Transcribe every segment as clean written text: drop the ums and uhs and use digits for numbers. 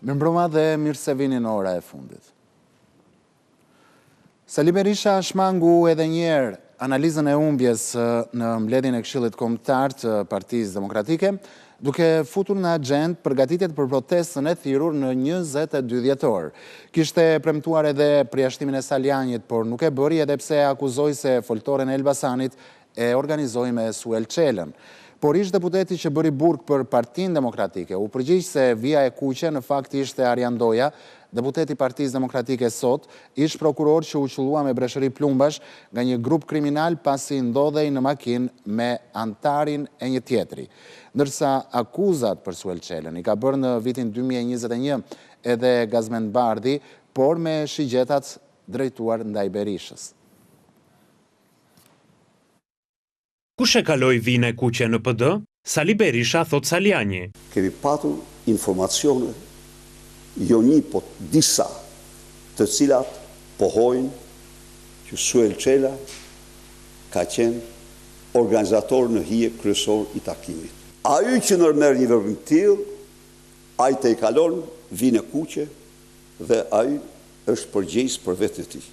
Mirëmbrëma dhe mirë se vini në ora e fundit. Sali Berisha shmangu edhe njëherë analizën e humbjes në mbledhjen e Këshillit Kombëtar të Partisë Demokratike, duke futur në axhendë përgatitjet për protestën e thirrur në 22 dhjetor. Kishte premtuar edhe përjashtimin e Salianjit, por nuk e bëri edhe pse e akuzoi se foltoren e Elbasanit e organizoi me Suel Çelën. Por ish-deputeti që bëri burg për Partinë Demokratike, u përgjigj se vija e kuqe në fakt ishte Arjan Ndoja, deputet i Partisë Demokratike sot, ish-prokuror që u qëllua me breshëri plumbash nga një grup kriminal pasi ndodhej në makinë me anëtarin e një tjetri. Ndërsa akuzat për Suel Çelën i ka bërë në vitin 2021 edhe Gazment Bardhi, por me shigjetat drejtuar ndaj Berishës. Kush e kaloi vijën e kuqe në PD? Sali Berisha thotë Salianji. Kemi patur informacione, jo një po disa, të cilat pohojnë që Suel Çela ka qenë organizator në hije kryesor i takimit. Ai që ndërmerr një veprim të tillë, ai tejkalon vijën e kuqe dhe ai është përgjegjës për veten e tij.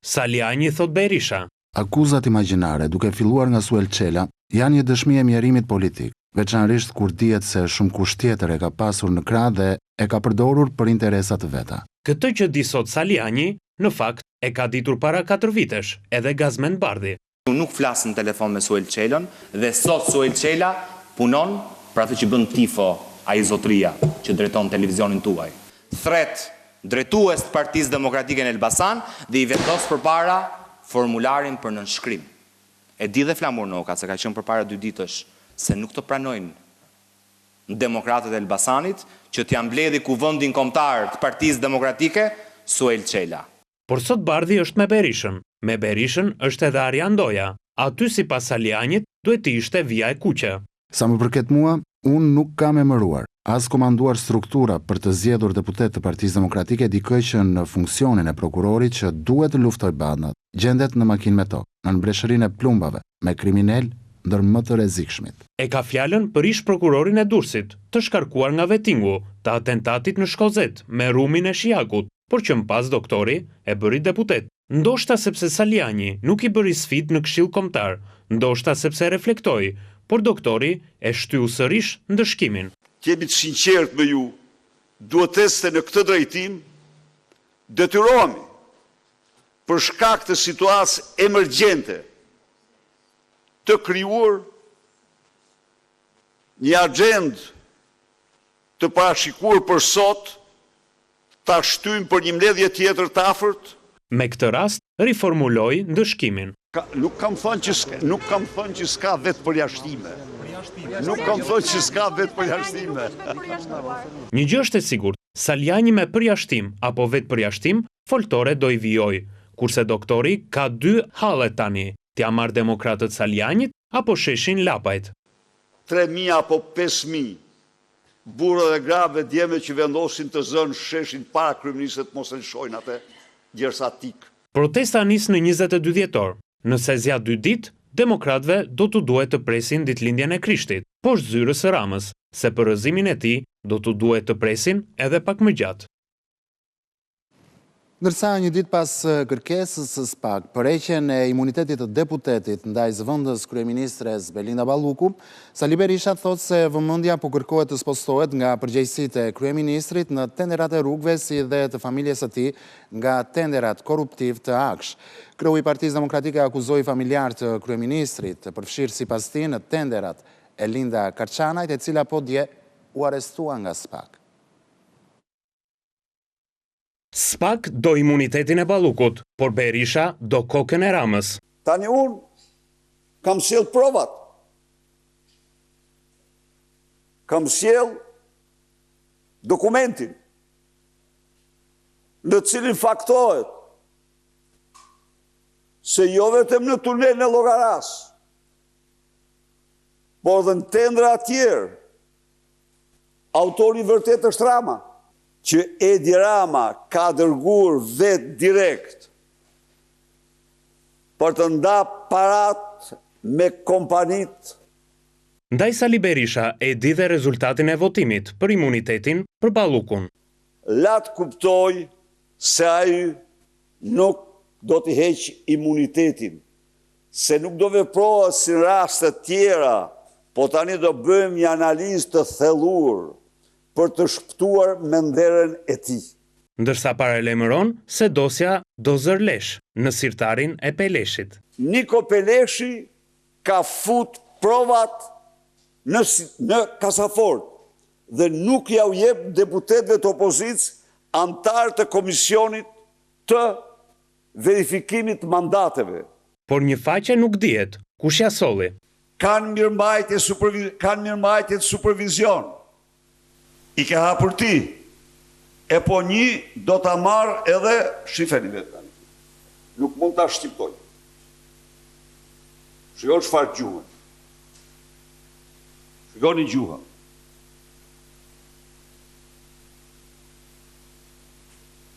Salianji thotë Berisha. Akuzat imagjinare, duke filluar nga Suel Çela, janë një dëshmi e mjerimit politik, veçanërisht kur dihet se shumëkush tjetër e ka pasur në krah dhe e ka përdorur për interesa të veta. Këtë që di sot Salianji, në fakt, e ka ditur para katër vitesh edhe Gazment Bardhi. Unë nuk flas në telefon me Suel Çelën dhe sot Suel Çela punon për atë që bën tifo ai zotëria që drejton televizionin tuaj. Thërret drejtues të Partisë Demokratike në Elbasan dhe i vendos përpara formularin për nënshkrim. E di dhe Flamur Noka se ka qenë përpara dy ditësh se nuk të pranojnë demokratët e Elbasanit që t'ia mbledhi Kuvendin Kombëtar të Partisë Demokratike Suel Çela. Por sot Bardhi është me Berishën. Me Berishën është edhe Arjan Ndoja. Aty sipas Salianjit duhet të ishte vija e kuqe. Sa më përket mua, unë nuk kam emëruar, as komanduar struktura për të zgjedhur deputetë të Partisë Demokratike dikë që në funksionin e prokurorit që duhet të luftojë bandat, gjendet në makinë me to, nën breshërinë e plumbave, me kriminelë ndër më të rrezikshmit. E ka fjalën për ish-prokurorin e Durrësit, të shkarkuar nga Vetingu, të atentatit në Shkozet, me Rumin e Shijakut, por që më pas doktori e bëri deputet. Ndoshta sepse Salianji nuk i bëri sfidë në Këshill Kombëtar, ndoshta sepse reflektoi, por doktori e shtyu sërish ndëshkimin. Të jemi të sinqertë me ju, duhet të ecte në këtë drejtim, detyrohemi për shkak të situatës emergjente të krijuar një axhendë të parashikuar për sot ta shtyjmë për një mbledhje tjetër të afërt. Me këtë rast, riformuloi ndëshkimin. Nuk kam thënë që nuk kam thënë që s'ka vetëpërjashtime. Nuk kam thënë që s'ka vetëpërjashtime. Një gjë është e sigurt, Salianji me përjashtim apo vetëpërjashtim, foltoret do i vijojë, kurse doktori ka dy halle tani, t'ia marrë demokratët Salianjit apo sheshin Lapajt. 3000 apo 5000 Burra dhe gra dhe djem që vendosin të zënë sheshin para kryeministrit të mos e lëshojnë atë gjersa t'ikë. Protesta nis në 22 dhjetor. Nëse zgjat dy ditë, demokratëve do t'u duhet të presin ditëlindjen e Krishtit, poshtë zyrës së Ramës, se për rrëzimin e tij do t'u duhet të presin edhe pak më gjatë. Ndërsa një ditë pas kërkesës së SPAK për heqjen e imunitetit të deputetit ndaj zëvendës kryeministres Belinda Balluku, Sali Berisha thotë se vëmendja po kërkohet të spostohet nga përgjegjësitë e kryeministrit në tenderat e rrugëve si dhe të familjes së tij nga tenderat korruptivë të AKSH. Kreu i Partisë Demokratike akuzoi familjarë të kryeministrit, të përfshirë sipas tij në tenderat e Linda Karçanajt, e cila po dje u arrestua nga SPAK. Spak do imunitetin e Ballukut, por Berisha do kokën e Ramës. Tani unë kam sjellë provat. Kam sjellë dokumentin në të cilin faktohet se jo vetëm në tunelin e Llogarasë, por dhe në tendra të tjerë, Autori i vërtetë është Rama. Që Edi Rama ka dërguar vetë direkt për të nda paratë me kompanitë. Ndaj Sali Berisha e di dhe rezultatin e votimit për imunitetin për Ballukun. la të kuptojë se ai nuk do t'i heqë imunitetin, se nuk do veprohet si në raste të tjera, po tani do bëjmë një analizë të thelluar për të shpëtuar menderen e tij. Ndërsa paralajmëron se dosja do zërë lesh në sirtarin e Peleshit. Niko Peleshi ka fut provat në në kasafortë dhe nuk ja u jep deputetëve të opozitës anëtarë të komisionit të verifikimit të mandateve. Por një faqe nuk dihet kush ia solli. Kanë mirëmbajtje supervi kanë mirëmbajtje të supervizion. I ke hapur ti. E po një do ta marrë edhe shifeni vetë tani. Nuk mund ta shqiptoj. Shiko çfarë gjuhe. Shikoni gjuhën.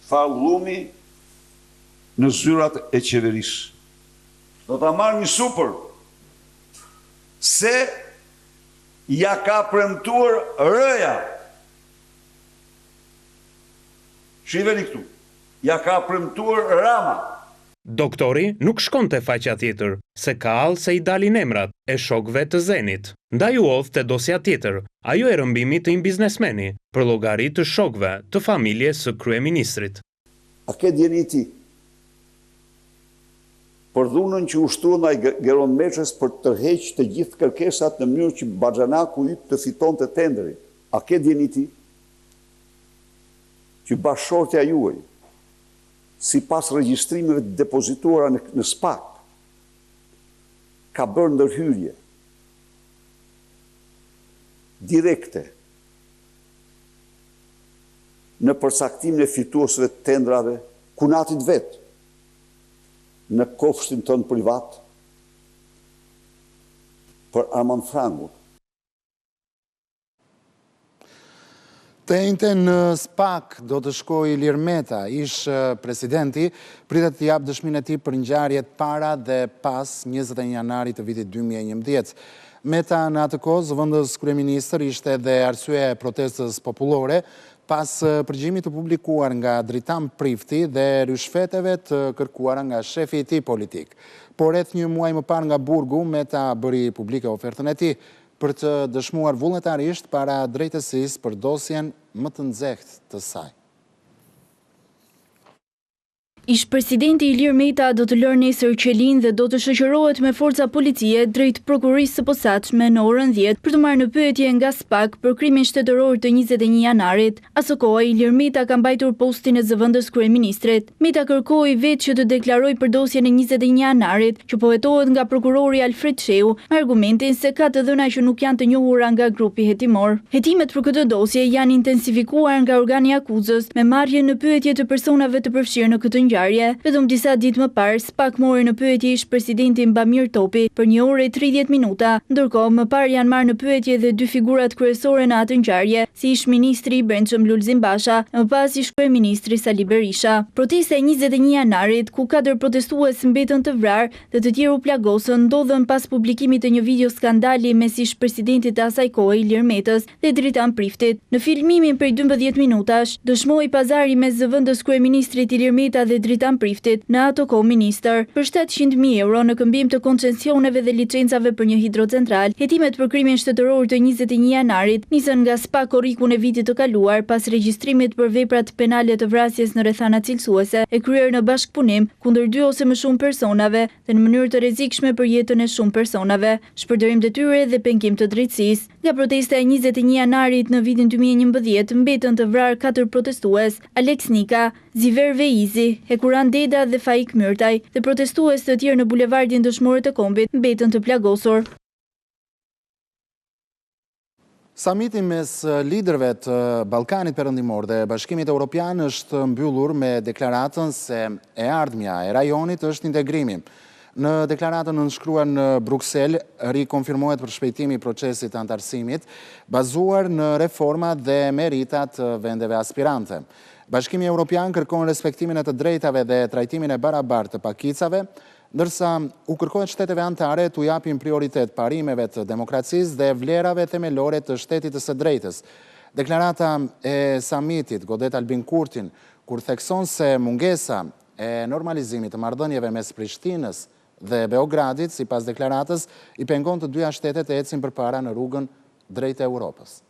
Çfarë llumi në zyrat e qeverisë. Do ta marrë një super se ja ka premtuar R-ja. Shiheni këtu. Ja ka premtuar Rama. Doktori nuk shkon te faqja tjetër, se ka hall se i dalin emrat e shokëve të Zenit. Ndaj u hodh te dosja tjetër, ajo e rrëmbimit të një biznesmeni, për llogari të shokëve të familjes së kryeministrit. A ke dijeni ti për dhunën që u ushtrua ndaj Geron Meçes për të tërhequr të gjithë kërkesat në mënyrë që baxhanaku yt të fitonte tenderin? A ke dijeni ti që bashkëshortja juaj, sipas regjistrimeve të depozituara në në SPAK, ka bërë ndërhyrje direkte në përcaktimin e fituesve të tendrave kunatit vet në kopshtin tënd privat për Armand Frangun. Të enjten në SPAK do të shkojë Ilir Meta, ish presidenti, pritet të japë dëshminë e tij për ngjarjet para dhe pas 21 janarit të vitit 2011. Meta në atë kohë zëvendës kryeministër ishte dhe arsyeja e protestës popullore pas përgjimit të publikuar nga Dritan Prifti dhe ryshfeteve të kërkuara nga shefi i tij politik. Por rreth një muaj më parë nga burgu, Meta bëri publike ofertën e tij për të dëshmuar vullnetarisht para drejtësisë për dosjen më të nxehtë të saj. Ish-presidenti Ilir Meta do të lërë nesër qelinë dhe do të shoqërohet me forca policie drejt Prokurorisë së Posaçme në orën 10 për t'u marrë në pyetje nga SPAK për krimin shtetëror të 21 janarit. Asokohe, Ilir Meta ka mbajtur postin e zëvendës kryeministrit. Meta kërkoi vetë që të deklarojë për dosjen e 21 janarit, që po hetohet nga prokurori Alfred Shehu, me argumentin se ka të dhëna që nuk janë të njohura nga grupi hetimor. Hetimet për këtë dosje janë intensifikuar nga organi i akuzës me marrjen në pyetje të personave të përfshirë në këtë ngjarje. Vetëm disa ditë më parë, SPAK mori në pyetje ish-presidentin Bamir Topi për një orë e 30 minuta. Ndërkohë, më parë janë marrë në pyetje dhe dy figurat kryesore në atë ngjarje, si ish-ministri i Brendshëm Lulzim Basha e më pas ish-kryeministri Sali Berisha. Protesta e 21 janarit, ku katër protestues mbetën të vrarë dhe të tjerë u plagosën, ndodhën pas publikimit të një video skandali mes ish-presidentit të asaj kohe Ilir Metës dhe Dritan Priftit. Në filmimin prej 12 minutash, dëshmohej pazari mes zëvendës kryeministrit Ilir Meta dhe Dritan Priftit, në atë kohë ministër, për 700.000 euro në këmbim të koncesioneve dhe licencave për një hidrocentral. Hetimet për krimin shtetëror të 21 janarit nisën nga SPAK korrikun e vitit të kaluar pas regjistrimit për veprat penale të vrasjes në rrethana cilësuese e kryer në bashkëpunim kundër dy ose më shumë personave dhe në mënyrë të rrezikshme për jetën e shumë personave, shpërdorim detyre dhe pengim të drejtësisë. Nga protesta e 21 janarit në vitin 2011 mbetën të vrarë katër protestues, Aleks Nika, Ziver Veizi, Hekuran Deda dhe Faik Myrtaj, dhe protestues të tjerë në bulevardin Dëshmorët e Kombit mbetën të plagosur. Samiti mes liderëve të Ballkanit Perëndimor dhe Bashkimit Europian është mbyllur me deklaratën se e ardhmja e rajonit është integrimi. Në deklaratën nënshkruar në Bruksel, rikonfirmohet përshpejtimi i procesit të anëtarësimit, bazuar në reformat dhe meritat të vendeve aspirante. Bashkimi Europian kërkon respektimin e të drejtave dhe trajtimin e barabartë të pakicave, Ndërsa, u kërkohet shteteve anëtare t'u japin prioritet parimeve të demokracisë dhe vlerave themelore të shtetit të së drejtës. Deklarata e samitit godet Albin Kurtin, kur thekson se mungesa e normalizimit të marrëdhënieve mes Prishtinës dhe Beogradit, sipas deklaratës, i pengon të dyja shtetet të ecin përpara në rrugën drejt Europës.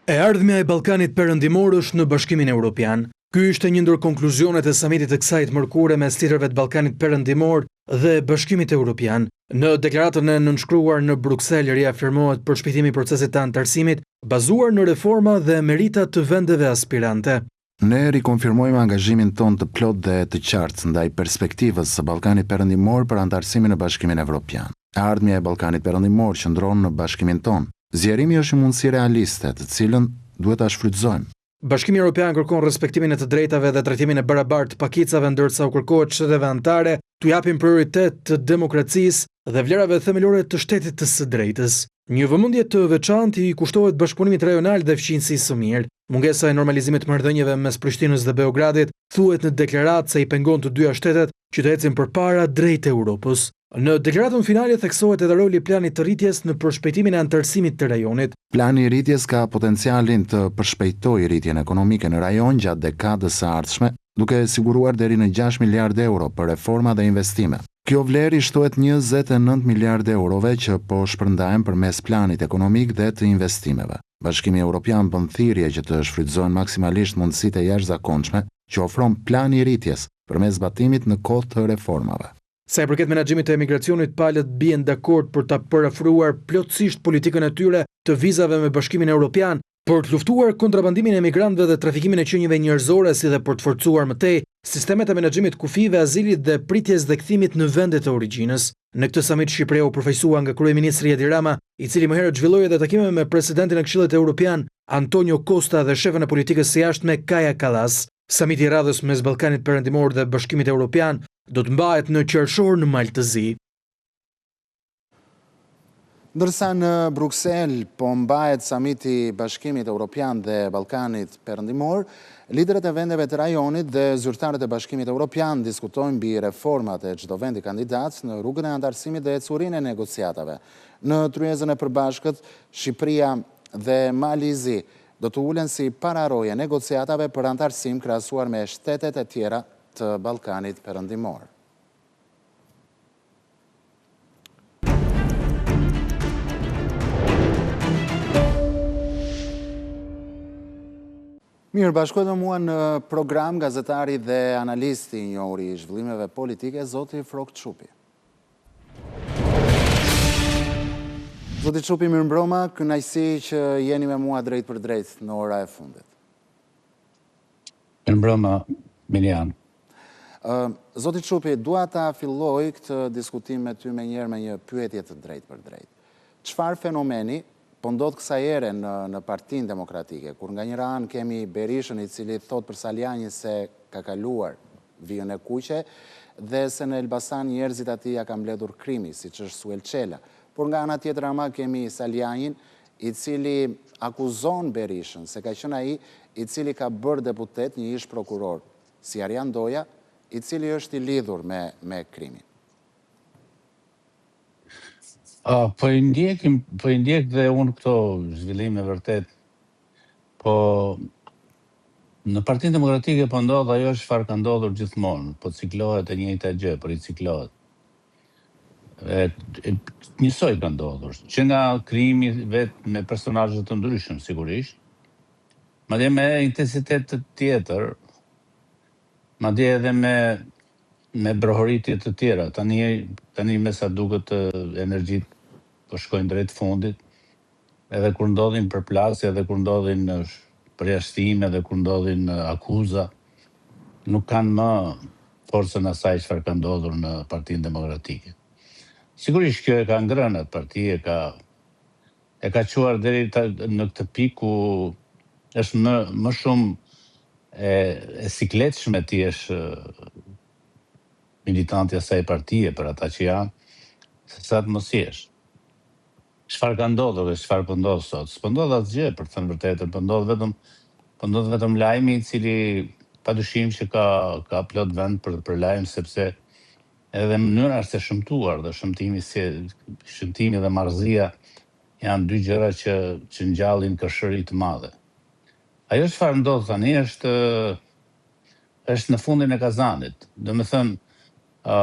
E ardhmja e Ballkanit Perëndimor është në Bashkimin Europian. Ky ishte një ndër konkluzionet e samitit të kësaj të mërkure mes liderëve të Ballkanit Perëndimor dhe Bashkimit Europian. Në deklaratën e nënshkruar në Bruksel riafirmohet përshpejtimi i procesit të anëtarësimit, bazuar në reforma dhe merita të vendeve aspirante. Ne rikonfirmojmë angazhimin tonë të plotë dhe të qartë ndaj perspektivës së Ballkanit Perëndimor për anëtarësimin në Bashkimin Evropian. E ardhmja e Ballkanit Perëndimor qëndron në bashkimin tonë. Zgjerimi është një mundësi realiste, të cilën duhet ta shfrytëzojmë. Bashkimi Europian kërkon respektimin e të drejtave dhe trajtimin e barabartë të pakicave ndërsa u kërkohet shteteve anëtare t'u japin prioritet të demokracisë dhe vlerave themelore të shtetit të së drejtës. Një vëmendje të veçantë i kushtohet bashkëpunimit rajonal dhe fqinjësisë së mirë. Mungesa e normalizimit të marrëdhënieve mes Prishtinës dhe Beogradit thuhet në deklaratë se i pengon të dyja shtetet që të ecin përpara drejt Europës. Në deklaratën finale theksohet edhe roli i Planit të Rritjes në përshpejtimin e anëtarësimit të rajonit. Plani i Rritjes ka potencialin të përshpejtojë rritjen ekonomike në rajon gjatë dekadës së ardhshme, duke siguruar deri në gjashtë miliardë euro për reforma dhe investime. Kjo vlerë i shtohet 29 miliardë eurove që po shpërndahen përmes planit ekonomik dhe të investimeve. Bashkimi Europian bën thirrje që të shfrytëzohen maksimalisht mundësitë e jashtëzakonshme që ofron Plani i Rritjes përmes zbatimit në kohë të reformave. Sa i përket menaxhimit të emigracionit, palët bien dakord për ta përafruar plotësisht politikën e tyre të vizave me Bashkimin Europian, për të luftuar kontrabandimin e emigrantëve dhe trafikimin e qenieve njerëzore si dhe për të forcuar më tej sistemet e menaxhimit të kufijve, azilit dhe pritjes dhe kthimit në vendet e origjinës. Në këtë samit Shqipëria u përfaqësua nga kryeministri Edi Rama, i cili më herët zhvilloi edhe takime me presidentin e Këshillit Europian, Antonio Costa dhe shefen e politikës së jashtme Kaja Kallas. Samiti i radhës mes Ballkanit Perëndimor dhe Bashkimit Europian do të mbahet në qershor në Mal të Zi. Ndërsa në Bruksel po mbahet samiti i Bashkimit Europian dhe Ballkanit Perëndimor, liderët e vendeve të rajonit dhe zyrtarët e Bashkimit Europian diskutojnë mbi reformat e çdo vendi kandidat në rrugën e anëtarësimit dhe ecurinë e negociatave. Në tryezën e përbashkët, Shqipëria dhe Mali i Zi do të ulen si pararojë e negociatave për anëtarësim krahasuar me shtetet e tjera të Ballkanit Perëndimor. Mirë, bashkohet me mua në program gazetari dhe analisti i njohur i zhvillimeve politike, zoti Frrok Çupi. Zoti Çupi, mirëmbrëma, kënaqësi që jeni me mua drejtpërdrejt në ora e fundit. Mirëmbrëma, Milian. Zoti Çupi, dua ta filloj këtë diskutim me ty menjëherë me një pyetje të drejtpërdrejtë. Çfarë fenomeni po ndodh kësaj here në në Partinë Demokratike, kur nga njëra anë kemi Berishën i cili thotë për Salianjin se ka kaluar vijën e kuqe dhe se në Elbasan njerëzit atij ia ka mbledhur krimi, siç është Suel Çela. Por nga ana tjetër ama kemi Salianjin i cili akuzon Berishën se ka qenë ai i cili ka bërë deputet një ish prokuror si Arjan Ndoja, i cili është i lidhur me me krimin. Uh, po i ndjekim, po i ndjek dhe unë këto zhvillime vërtet. Po në Partinë Demokratike po ndodh ajo çfarë ka ndodhur gjithmonë, po ciklohet e njëjta gjë, po riciklohet. E, e, njësoj ka ndodhur, që nga krijimi vetë me personazhe të ndryshëm sigurisht, madje me intensitet të tjetër, madje edhe me me brohoritje të tjera. Tani tani me sa duket energjitë po shkojnë drejt fundit, edhe kur ndodhin përplasje, edhe kur ndodhin përjashtime, edhe kur ndodhin akuza, nuk kanë më forcën asaj çfarë ka ndodhur në Partinë Demokratike. Sigurisht kjo e ka ngrënë atë parti, e ka e ka çuar deri ta, në këtë pikë ku është më më shumë e, e sikletshme të jesh militant i asaj partie për ata që janë, se sa të mos jesh. Çfarë ka ndodhur dhe çfarë po ndodh sot? S'po ndodh asgjë, për të thënë vërtetën, po ndodh vetëm po ndodh vetëm lajmi i cili padyshim që ka ka plot vend për për lajm sepse edhe mënyra është e shëmtuar dhe shëmtimi si shëmtimi dhe marrëzia Janë dy gjëra që që ngjallin kërshëri të madhe. Ajo çfarë ndodh tani është është në fundin e kazanit. Domethënë, ë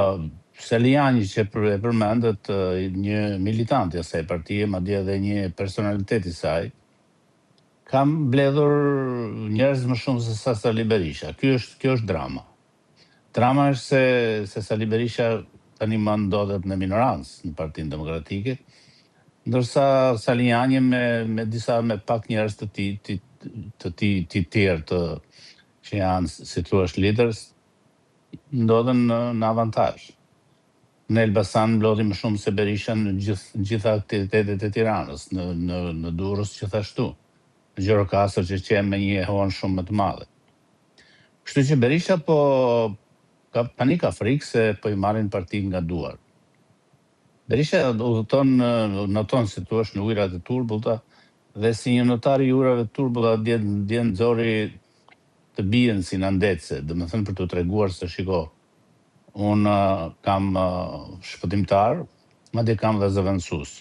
Salianji që për, e përmendët një militant i asaj partie, madje edhe një personalitet i saj, ka mbledhur njerëz më shumë se sa Sali Berisha. Ky është kjo është drama. Drama është se se Sali Berisha tani më ndodhet në minorancë në Partinë Demokratike, ndërsa Salianji me me disa me pak njerëz të tij të të tij të tjerë të që janë si thua leaders ndodhen në në avantazh. Në Elbasan mblodhi më shumë se Berisha në gjithë gjitha aktivitetet e Tiranës, në në në Durrës gjithashtu, në Gjirokastër që qe me një jehonë shumë më të madhe. Kështu që Berisha po ka tani ka frikë se po i marrin partinë nga duart. Berisha udhëton noton si thua në ujërat e turbullta dhe si një notar i ujërave të turbullta dje dje nxori të bijën si nëndetëse, domethënë për t'u treguar se shiko, unë kam shpëtimtar, madje kam dhe zëvendësues.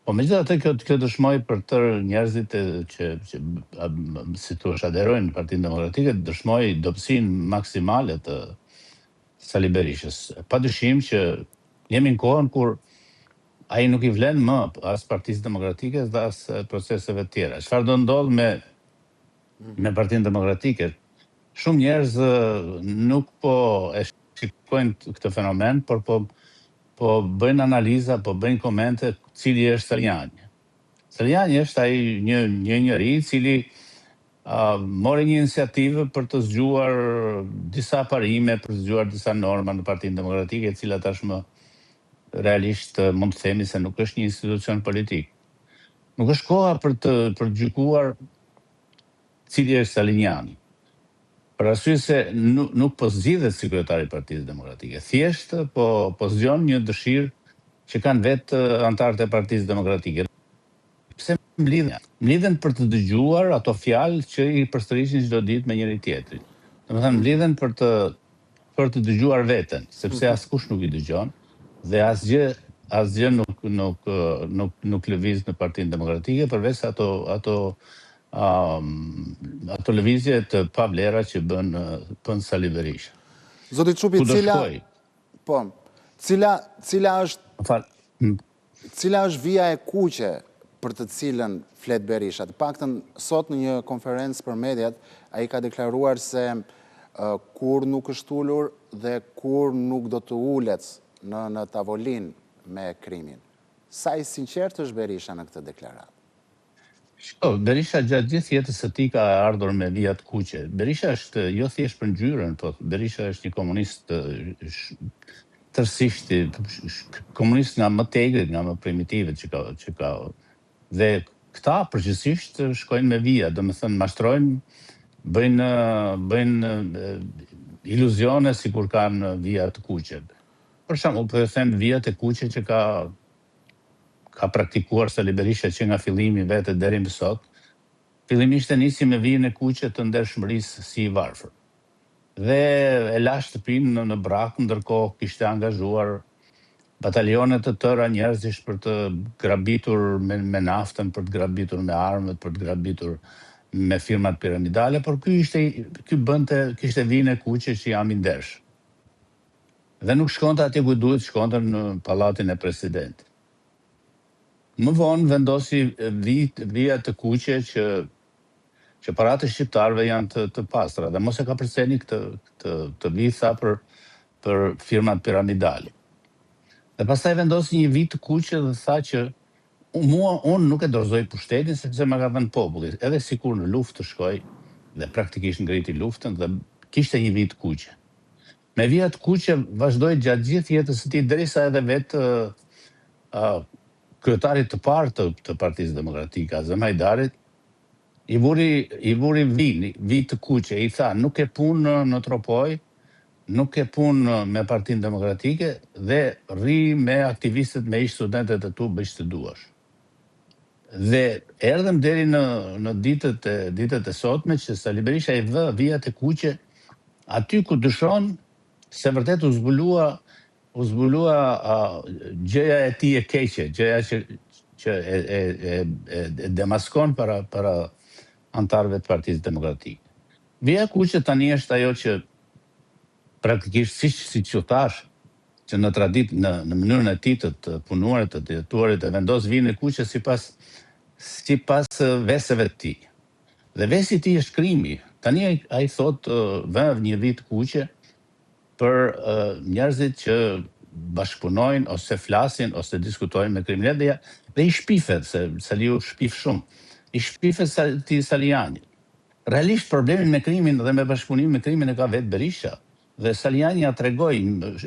Po megjithatë kjo kjo dëshmoi për tërë njerëzit e, që që si thua aderojnë në Partinë Demokratike, dëshmoi dobësinë maksimale të Sali Berishës. Padyshim që jemi në kohën kur ai nuk i vlen më as Partisë Demokratike dhe as proceseve të tjera. Çfarë do ndodhë me me Partinë Demokratike? Shumë njerëz nuk po e shikojnë këtë fenomen, por po po bëjnë analiza, po bëjnë komente cili është Salianji. Salianji është ai një një njeri i cili uh, mori një iniciativë për të zgjuar disa parime, për të zgjuar disa norma në Partinë Demokratike, e cila tashmë realisht mund të themi se nuk është një institucion politik. Nuk është koha për të për të gjykuar cili është Salianji. Për arsye se nuk, nuk po zgjidhet si kryetar i Partisë Demokratike. Thjesht po po zgjon një dëshirë që kanë vetë anëtarët e Partisë Demokratike. Pse mblidhen? Mblidhen për të dëgjuar ato fjalë që i përsërisin çdo ditë me njëri tjetrin. Domethënë mblidhen për të për të dëgjuar veten, sepse askush nuk i dëgjon dhe asgjë asgjë nuk nuk nuk nuk lëviz në Partinë Demokratike përveç ato ato um, ato lëvizje të pavlera që bën bën Sali Berisha. Zoti Çupi, cila Po. Cila cila është Fal. Cila është vija e kuqe për të cilën flet Berisha? Të paktën sot në një konferencë për mediat, ai ka deklaruar se kurrë nuk është ulur dhe kurrë nuk do të ulet në në tavolinë me krimin. Sa i sinqertë është Berisha në këtë deklaratë? Shiko, Berisha gjatë gjithë jetës së tij ka ardhur me vija të kuqe. Berisha është jo thjesht për ngjyrën, po Berisha është një komunist tërësisht komunist nga më të egrit, nga më primitivët që ka që ka dhe këta përgjithsisht shkojnë me vija, domethënë mashtrojnë, bëjnë bëjnë iluzione sikur kanë vija të kuqe. Për shembull, po ju them vijat e kuqe që ka ka praktikuar Sali Berisha që nga fillimi vetë deri më sot, fillimisht e nisi me vijën e kuqe të ndershmërisë si i varfër. Dhe e la shtëpinë në, në Brakë, ndërkohë kishte angazhuar batalione të tëra njerëzish për të grabitur me, me naftën, për të grabitur me armët, për të grabitur me firmat piramidale, por ky ishte ky bënte kishte vijën e kuqe që jam i ndershëm. Dhe nuk shkonte atje ku duhet shkonte në pallatin e presidentit. Më vonë vendosi vija të kuqe që që paratë e shqiptarëve janë të, të pastra dhe mos e kapërceni këtë këtë të vijë tha për për firmat piramidale. Dhe pastaj vendosi një vijë të kuqe dhe tha që mua unë nuk e dorëzoj pushtetin sepse ma ka dhënë populli, edhe sikur në luftë të shkoj dhe praktikisht ngriti luftën dhe kishte një vijë të kuqe. Me vija të kuqe vazhdoi gjatë gjithë jetës së tij derisa edhe vetë uh, kryetarit të parë të, të Partisë Demokratike, Azem Hajdarit, i vuri i vuri vijë, vijë të kuqe, i tha nuk ke punë në, në Tropojë, nuk ke punë me Partinë Demokratike dhe rri me aktivistët, me ish studentët e tu, bëj ç'të duash. Dhe erdhëm deri në në ditët e ditët e sotme që Sali Berisha i vë vijat e kuqe aty ku dyshon se vërtet u zbulua u zbulua uh, gjëja e tij e keqe, gjëja që që e e e e demaskon para para anëtarëve të Partisë Demokratike. Vija e kuqe tani është ajo që praktikisht siç siç ju thashë, që në traditë në në mënyrën e tij të të punuarit, të të jetuarit e vendos vijën e kuqe sipas sipas veseve të tij. Dhe vesi i tij është krimi. Tani ai ai thotë vë një vijë të kuqe për njerëzit që bashkëpunojnë ose flasin ose diskutojnë me kriminelët dhe dhe i shpifet se Saliu shpif shumë. I shpifet atij Salianjit. Realisht problemin me krimin dhe me bashkëpunimin me krimin e ka vetë Berisha. Dhe Salianji ia tregoi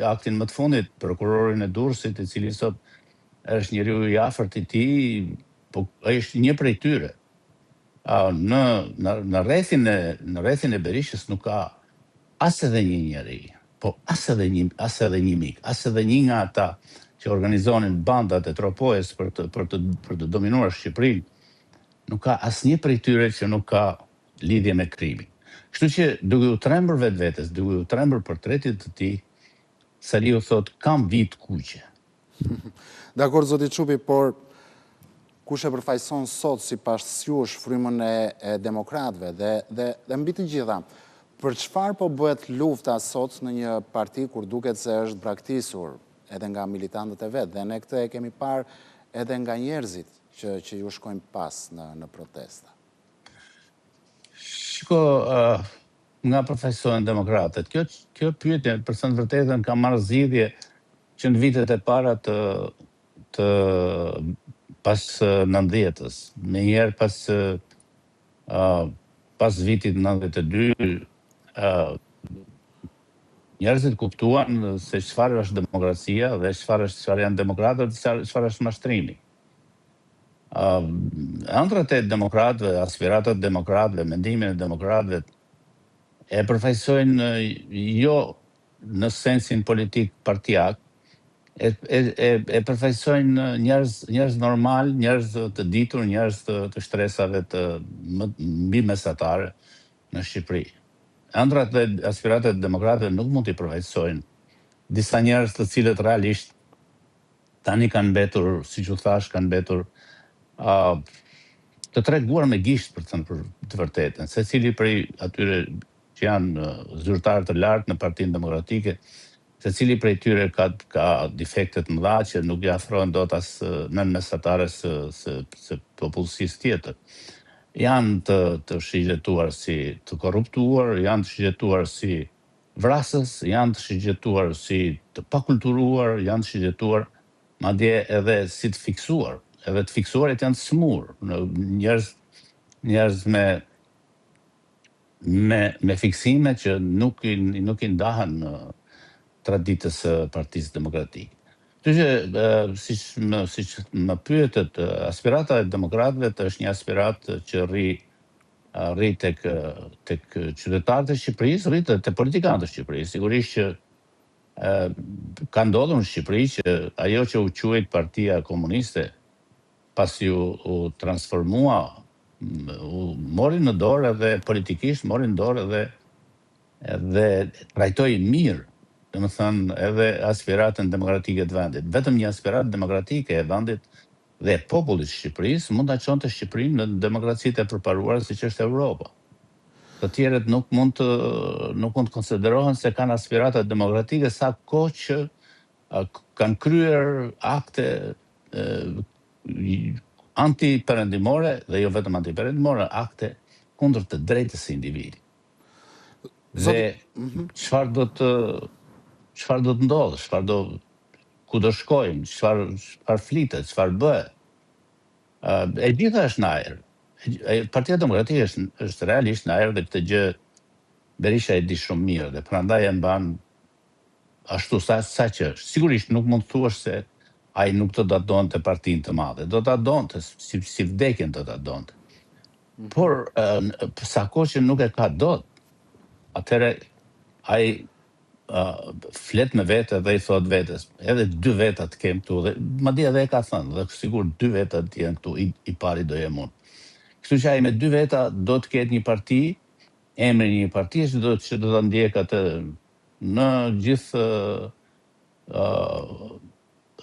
aktin më të fundit, prokurorin e Durrësit, i cili sot është njeriu i afërt i tij, po ai është një prej tyre. Në në në rrethin e në rrethin e Berishës nuk ka as edhe një njeri, po as edhe një as edhe një mik, as edhe një nga ata që organizonin bandat e Tropojës për të për të për të dominuar Shqipërinë, nuk ka asnjë prej tyre që nuk ka lidhje me krimin. Kështu që duke iu trembur vetvetes, duke iu trembur portretit të tij, Saliu thotë kam vijë të kuqe. Dakord zoti Çupi, por kush e përfaqëson sot sipas jush frymën e, e demokratëve dhe, dhe, dhe mbi të gjitha, për çfarë po bëhet lufta sot në një parti kur duket se është braktisur edhe nga militantët e vet dhe ne këtë e kemi parë edhe nga njerëzit që, që ju shkojnë pas në, në protesta. Shiko, uh, nga përfaqësohen demokratët. Kjo kjo pyetje, për të thënë të vërtetën, ka marrë zgjidhje që në vitet e para të të pas 90-ës, menjëherë pas uh, pas vitit 92, uh, njerëzit kuptuan se çfarë është demokracia dhe çfarë është çfarë janë demokratët dhe çfarë është mashtrimi. Uh, ëndrrat e demokratëve, aspiratat e demokratëve, mendimin e demokratëve e përfaqësojnë jo në sensin politik partiak, e e e, e përfaqësojnë njerëz njerëz normal, njerëz të ditur, njerëz të, të shtresave të më, mbi mesatare në Shqipëri. Ëndrrat dhe aspiratat e demokratëve nuk mund t'i përfaqësojnë disa njerëz të cilët realisht tani kanë mbetur, siç u thash, kanë mbetur uh, të treguar me gisht për të thënë për të vërtetën. Secili prej atyre që janë zyrtarë të lartë në Partinë Demokratike, secili prej tyre ka ka defekte të mëdha që nuk i afrohen dot as nën mesatares së së së popullsisë tjetër. Janë të të shigjetuar si të korruptuar, janë të shigjetuar si vrasës, janë të shigjetuar si të pakulturuar, janë të shigjetuar madje edhe si të fiksuar. Edhe të fiksuarit janë të smur, njerëz njerëz me me me fiksime që nuk i nuk i ndahen traditës së Partisë Demokratike. Kështu që siç më siç më pyetët, aspirata e demokratëve është një aspiratë që rri rri tek tek qytetarët e Shqipërisë, rri te, te politikanët e Shqipërisë. Sigurisht që ka ndodhur në Shqipëri që ajo që u quajt Partia Komuniste pasi u, u transformua, u mori në dorë edhe politikisht mori në dorë edhe edhe trajtoi mirë, domethënë edhe aspiratën demokratike të vendit. Vetëm një aspiratë demokratike e vendit dhe e popullit të Shqipërisë mund ta çonte Shqipërinë në demokracitë e përparuara siç është Europa. Të tjerët nuk mund të nuk mund të konsiderohen se kanë aspirata demokratike sa kohë që kanë kryer akte antiperëndimore dhe jo vetëm antiperëndimore, akte kundër të drejtës së individit. Dhe mhm. çfarë do të çfarë do të ndodhë, çfarë do ku do shkojmë, çfarë çfarë flitet, çfarë bëhet. E gjitha është në ajër. Partia Demokratike është është realisht në ajër dhe këtë gjë Berisha e di shumë mirë dhe prandaj e mban ashtu sa sa që është. Sigurisht nuk mund të thuash se ai nuk do ta donte partinë të madhe, do ta donte si si vdekjen do ta donte. Por sa kohë që nuk e ka dot, atëherë ai flet me vete dhe i thot vetes, edhe dy veta të kem këtu dhe madje edhe e ka thënë, dhe sigur dy veta të jenë këtu, i, i pari do jem unë. Kështu që ai me dy veta do të ketë një parti, emrin e një partie që do që do ta ndjek atë në gjithë uh,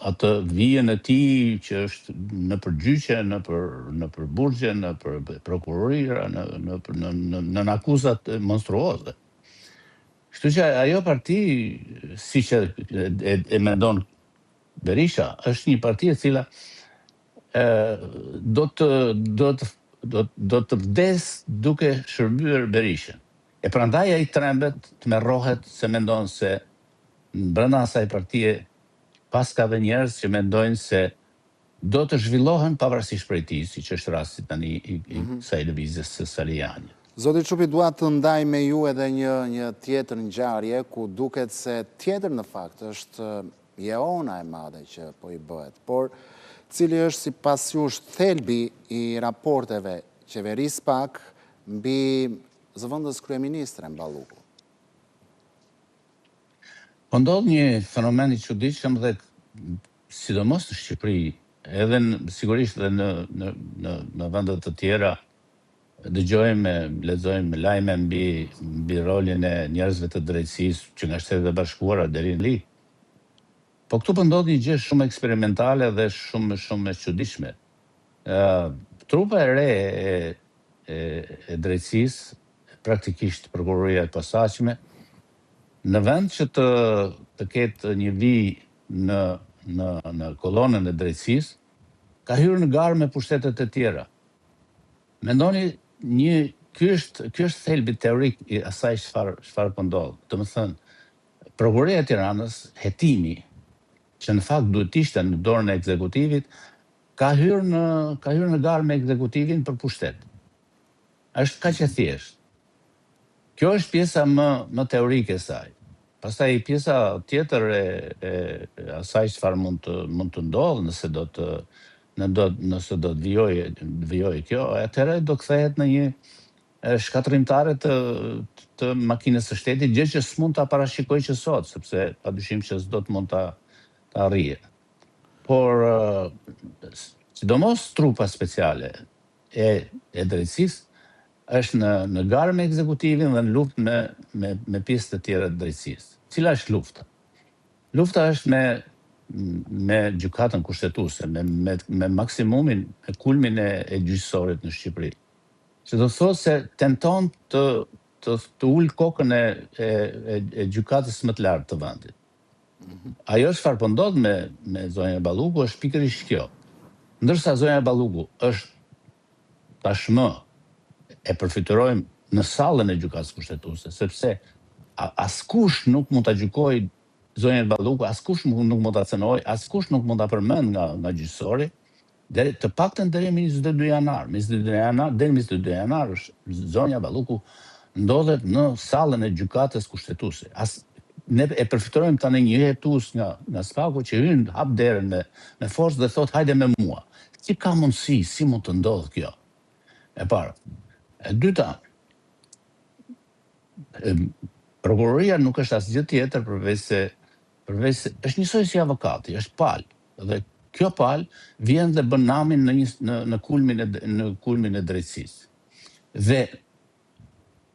atë vijën e tij që është nëpër gjyqe, nëpër nëpër burgje, nëpër prokurorira, në në në në nën akuzat monstruoze. Kështu që ajo parti, siç e, e, e mendon Berisha, është një parti e cila e, do të do të do do të vdes duke shërbyer Berishën. E prandaj ai trembet, tmerrohet se mendon se brenda asaj partie paska dhe njerëz që mendojnë se do të zhvillohen pavarësisht prej tij, siç është rasti tani i, i mhm. kësaj lëvizjes së Salianjit. Zoti Çupi, dua të ndaj me ju edhe një një tjetër ngjarje ku duket se tjetër në fakt është jehona e madhe që po i bëhet. Por cili është sipas jush thelbi i raporteve qeveri-SPAK mbi zëvendës kryeministren Balluku? Po ndodh një fenomen i çuditshëm dhe sidomos në Shqipëri, edhe në, sigurisht edhe në në në në vende të tjera dëgjojmë, lexojmë lajme mbi mbi rolin e njerëzve të drejtësisë që nga Shtetet e Bashkuara deri në Angli. Po këtu po ndodh një gjë shumë eksperimentale dhe shumë shumë e çuditshme. Ë trupa e re e e, e drejtësisë, praktikisht prokuroria e posaçme, në vend që të të ketë një vijë në në në kolonën e drejtësisë, ka hyrë në garë me pushtetet e tjera. Mendoni një ky është ky është thelbi teorik i asaj çfarë çfarë po ndodh. Domethënë, Prokuroria e Tiranës, hetimi që në fakt duhet të ishte në dorën e ekzekutivit, ka hyrë në ka hyrë në garë me ekzekutivin për pushtet. Është kaq e thjeshtë. Kjo është pjesa më më teorike e saj. Pastaj pjesa tjetër e, e, e asaj çfarë mund të mund të ndodhë nëse do të në do nëse do të vijojë vijojë kjo, atëherë do kthehet në një shkatërrimtare të të makinës së shtetit, gjë që s'mund ta parashikoj që sot, sepse padyshim që s'do të mund ta ta arrijë. Por sidomos trupa speciale e e drejtësisë është në në garë me ekzekutivin dhe në luftë me me me pjesë të tjera të drejtësisë. Cila është lufta? Lufta është me me gjykatën kushtetuese, me me me maksimumin, me kulmin e e gjyqësorit në Shqipëri. Që do të thotë se tenton të të të ulë kokën e e e, e gjykatës më të lartë të vendit. Ajo çfarë po ndodh me me zonjën Balluku është pikërisht kjo. Ndërsa zonja Balluku është tashmë e përfytyrojmë në sallën e gjykatës kushtetuese, sepse askush nuk mund ta gjykojë zonjën Balluku, askush nuk mund ta cenojë, askush nuk mund ta përmend nga nga gjyqësori, Deri të paktën deri më 22 janar, 22 janar, deri më 22 janar është zonja Balluku ndodhet në sallën e gjykatës kushtetuese. As ne e përfytyrojmë tani një hetues nga nga SPAK-u që hyn hap derën me me forcë dhe thotë hajde me mua. Si ka mundësi, si mund të ndodhë kjo? E para. E dyta, e, prokuroria nuk është asgjë tjetër përveç se përveç se është njësoj si avokati, është palë. Dhe kjo palë vjen dhe bën namin në një në në kulmin e në kulmin e drejtësisë. Dhe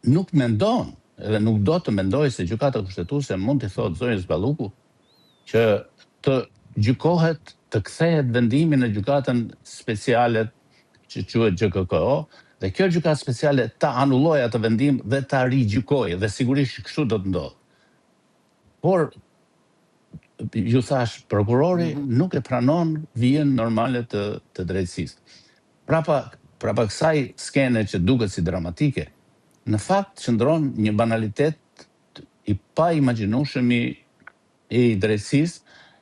nuk mendon dhe nuk do të mendojë se Gjykata Kushtetuese mund t'i thotë zonjës Balluku që të gjykohet, të kthehet vendimi në gjykatën speciale që quhet GJKKO dhe kjo gjykatë speciale ta anullojë atë vendim dhe ta rigjykojë dhe sigurisht kështu do të ndodhë. Por ju thash, prokurori mm -hmm. nuk e pranon vijën normale të të drejtësisë. Prapa prapa kësaj skene që duket si dramatike, në fakt qëndron një banalitet i paimagjinueshëm i i drejtësisë,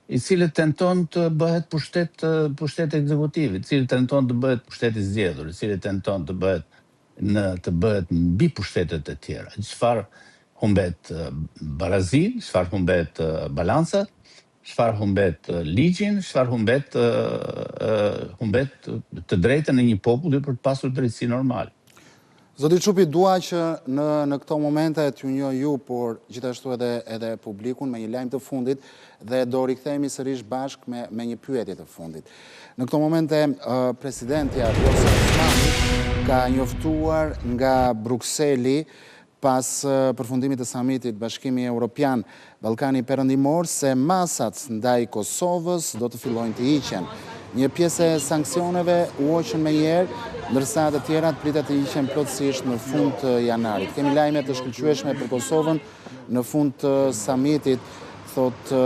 i cili tenton të bëhet pushtet pushtet ekzekutiv, i cili tenton të bëhet pushtet i zgjedhur, i cili tenton të bëhet në të bëhet mbi pushtetet e tjera. Çfarë humbet barazinë, çfarë humbet balancat, çfarë humbet ligjin, çfarë humbet humbet të drejtën e një populli për të pasur drejtësi normale. Zoti Çupi, dua që në në këto momente t'ju njoh ju, por gjithashtu edhe edhe publikun me një lajm të fundit dhe do rikthehemi sërish bashkë me me një pyetje të fundit. Në këto momente presidentja Vjosa Osmani ka njoftuar nga Brukseli. pas përfundimit të samitit Bashkimi Europian, Ballkani Perëndimor se masat ndaj Kosovës do të fillojnë të hiqen. Një pjesë e sanksioneve u hoqën menjëherë, ndërsa të tjerat pritet të hiqen plotësisht në fund të janarit. Kemi lajme të shkëlqyeshme për Kosovën në fund të samitit, thotë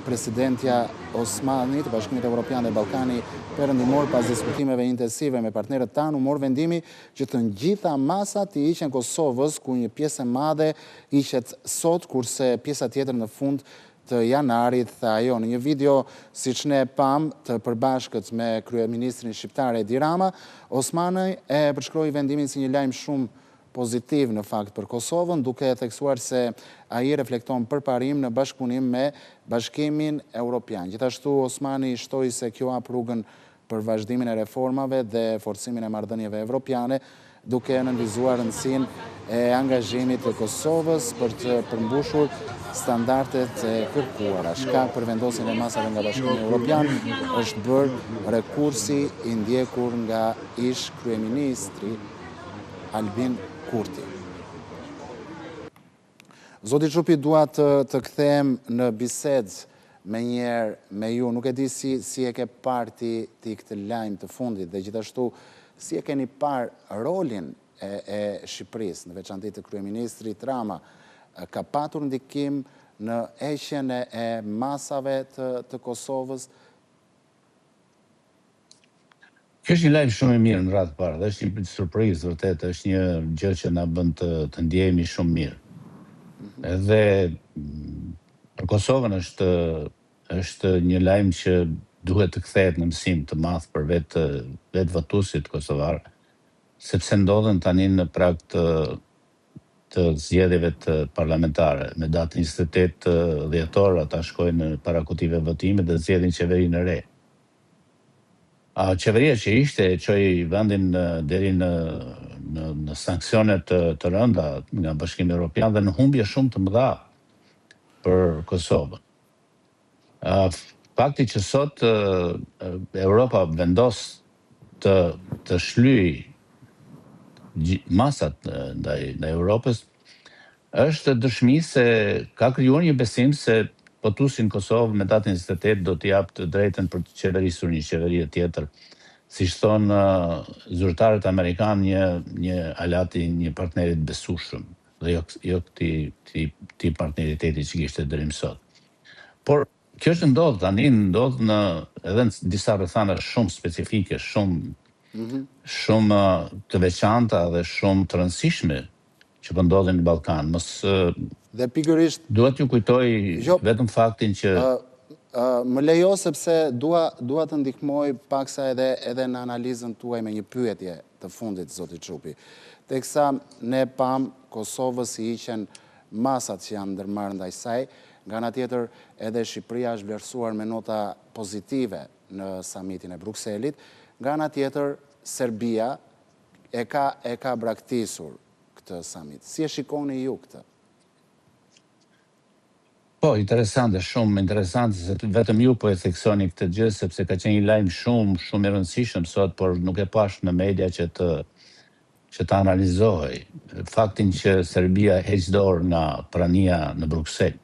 presidentja Osmani të Bashkimit Europian dhe Ballkani Perëndimor pas diskutimeve intensive me partnerët tanë u mor vendimi që të gjitha masat t'i hiqen Kosovës, ku një pjesë e madhe hiqet sot, kurse pjesa tjetër në fund të janarit, tha ajo. Në një video, siç ne pamë, të përbashkët me kryeministrin shqiptar Edi Rama, Osmani e përshkroi vendimin si një lajm shumë pozitiv në fakt për Kosovën, duke theksuar se ai reflekton përparim në bashkëpunim me Bashkimin Europian. Gjithashtu, Osmani shtoi se kjo hap rrugën për vazhdimin e reformave dhe forcimin e marrëdhënieve evropiane, duke nënvizuar rëndësinë e angazhimit të Kosovës për të përmbushur standardet e kërkuara. Shkak për vendosjen e masave nga Bashkimi Evropian është bërë rekursi i ndjekur nga ish-kryeministri Albin Kurti. Zoti Çupi, dua të të kthehem në bisedë menjëherë me ju. Nuk e di si si e ke parë ti ti këtë lajm të fundit dhe gjithashtu si e keni parë rolin e e Shqipërisë, në veçanti të kryeministrit Rama, ka patur ndikim në heqjen e e masave të të Kosovës? Kjo është një lajm shumë i mirë në radhë të parë dhe është një surprizë vërtet, është një gjë që na bën të të ndjehemi shumë mirë. Edhe për Kosovën është është një lajm që duhet të kthehet në mësim të madh për vetë vetë votuesit kosovarë, sepse ndodhen tani në prag të të zgjedhjeve të parlamentare. Me datën 28 dhjetor ata shkojnë para kutive votimit dhe zgjedhin qeverinë e re. A qeveria që ishte e çoi vendin deri në në në sanksione të të rënda nga Bashkimi Evropian dhe në humbje shumë të mëdha për Kosovën. A fakti që sot Europa vendos të të shlyejë masat ndaj ndaj Europës Është dëshmi se ka krijuar një besim se votuesi në Kosovë me datën 28 do t'i japë të drejtën për të qeverisur një qeveri tjetër. Siç thonë zyrtarët amerikanë, një një aleati, një partneri të besueshëm dhe jo jo këtij këtij këtij partneriteti që kishte deri më sot. Por kjo që ndodh tani ndodh në edhe në disa rrethana shumë specifike, shumë shumë të veçanta dhe shumë të rëndësishme që po ndodhin në Ballkan. Mos Dhe pikërisht dua t'ju kujtoj jo, vetëm faktin që më lejo sepse dua dua të ndihmoj paksa edhe edhe në analizën tuaj me një pyetje të fundit zoti Çupi. Teksa ne pamë Kosovës i hiqen masat që janë ndërmarrë ndaj saj, nga ana tjetër edhe Shqipëria është vlerësuar me nota pozitive në samitin e Brukselit, nga ana tjetër Serbia e ka e ka braktisur këtë samit. Si e shikoni ju këtë? Po, interesante, shumë interesante, se vetëm ju po e theksoni këtë gjë, sepse ka qenë një lajm shumë, shumë i rëndësishëm sot, por nuk e pashë në media që të që të analizohej faktin që Serbia heq dorë nga prania në Bruksel.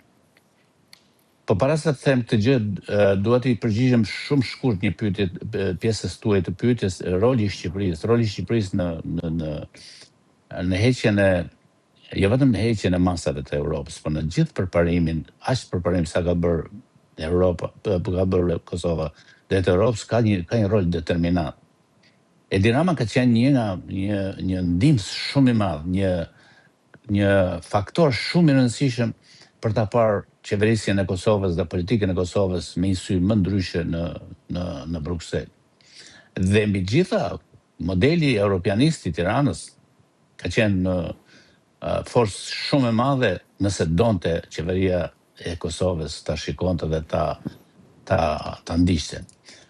Po para se të them këtë gjë, dua t'i përgjigjem shumë shkurt një pyetje pjesës tuaj të pyetjes, roli i Shqipërisë, roli i Shqipërisë në në në në heqjen e jo vetëm në heqjen e masave të Europës, por në gjithë përparimin, aq përparim sa ka bërë Europa, ka bërë Kosova drejt Europës, ka një ka një rol determinant. Edi Rama ka qenë një nga një një ndihmës shumë i madh, një një faktor shumë i rëndësishëm për ta parë qeverisjen e Kosovës dhe politikën e Kosovës me një sy më ndryshe në në në Bruksel. Dhe mbi të gjitha, modeli europianist i Tiranës ka qenë në forcë shumë e madhe nëse donte qeveria e Kosovës ta shikonte dhe ta ta ta ndiqte.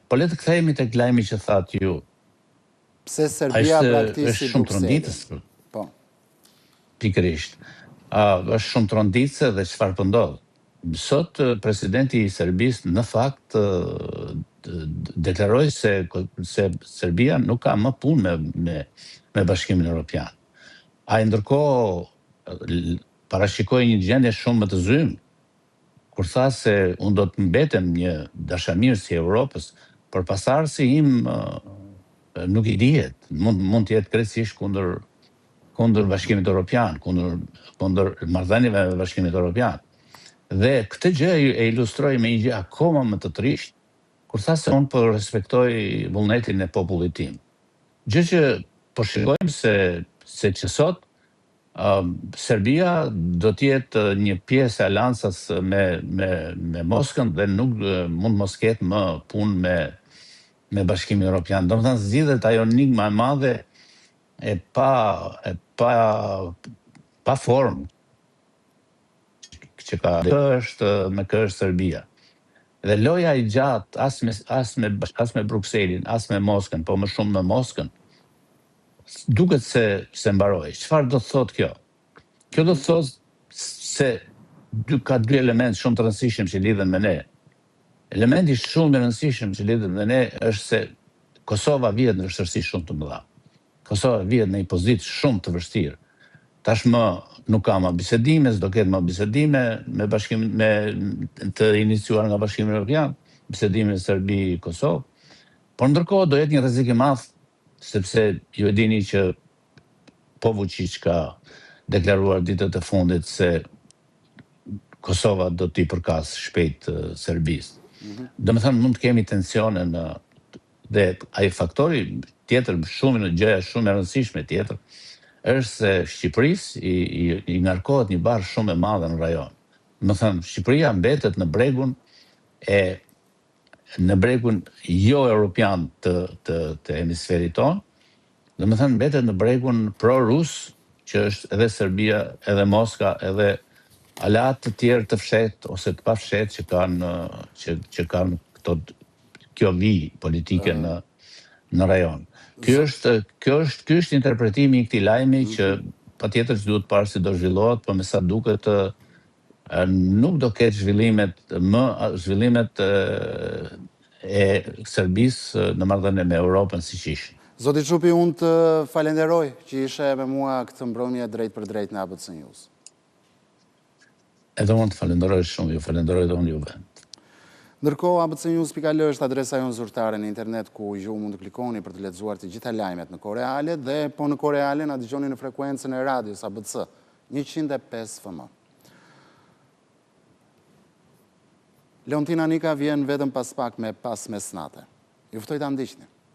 Po le të kthehemi tek lajmi që thatë ju. Pse Serbia braktisi Është shumë tronditës. Po. Pikërisht. Uh, është shumë tronditëse dhe çfarë po ndodh? Sot presidenti i Serbisë në fakt deklaroi se se Serbia nuk ka më punë me me me Bashkimin Evropian. Ai ndërkohë parashikoi një gjendje shumë më të zymtë, kur tha se unë do të mbetem një dashamirës i Europës, por pasardhësi im nuk i dihet, mund mund të jetë krejtësisht kundër kundër Bashkimit Europian, kundër kundër marrëdhënieve me Bashkimit Europian. Dhe këtë gjë e ilustroi me një gjë akoma më të trishtë, kur tha se unë po respektoj vullnetin e popullit tim. Gjë që po shikojmë se se që sot Serbia do të jetë një pjesë e aleancës me me me Moskën dhe nuk mund mos ketë më punë me me Bashkimin Europian. Domethënë zgjidhet ajo enigma e madhe e pa e pa pa formë që ka kë është me kë është Serbia. Dhe loja e gjatë as me as me as me Brukselin, as me Moskën, po më shumë me Moskën, duket se se mbaroi. Çfarë do të thotë kjo? Kjo do të thotë se dy ka dy elementë shumë të rëndësishëm që lidhen me ne. Elementi shumë i rëndësishëm që lidhet me ne është se Kosova vihet në vështirësi shumë të mëdha. Kosova vihet në një pozitë shumë të vështirë. Tashmë nuk ka më bisedime, s'do ketë më bisedime me bashkim me të iniciuar nga Bashkimi Evropian, bisedime Serbi Kosovë. Por ndërkohë do jetë një rrezik i madh sepse ju e dini që po Vuçiq ka deklaruar ditët e fundit se Kosova do t'i përkasë shpejt Serbisë. Domethënë mund të kemi tensione në dhe ai faktori tjetër shumë në gjëja shumë e rëndësishme tjetër është se Shqipërisë i, i, i ngarkohet një barrë shumë e madhe në rajon. Domethënë Shqipëria mbetet në bregun e në bregun jo europian të të të hemisferit tonë, domethënë mbetet në bregun pro-rus, që është edhe Serbia, edhe Moska, edhe aleatë të tjerë të fshehtë ose të pafshehtë që kanë që që kanë këto kjo vijë politike në në rajon. Ky është kjo është ky është interpretimi i këtij lajmi që patjetër që duhet parë si do zhvillohet, po me sa duket nuk do ketë zhvillimet më zhvillimet e Serbisë në marrëdhënie me Europën siç ishin. Zoti Çupi, unë të falenderoj që ishe me mua këtë mbrëmje drejtpërdrejt në ABC News. Edhe unë të falenderoj shumë, ju falenderoj edhe unë juve. Ndërkohë, abcnews.al është adresa jonë zyrtare në internet ku ju mund të klikoni për të lexuar të gjitha lajmet në kohë reale dhe po në kohë reale na dëgjoni në frekuencën e radios ABC 105 FM. Leontina Nika vjen vetëm pas pak me Pas Mesnate. Ju ftoj ta ndiqni.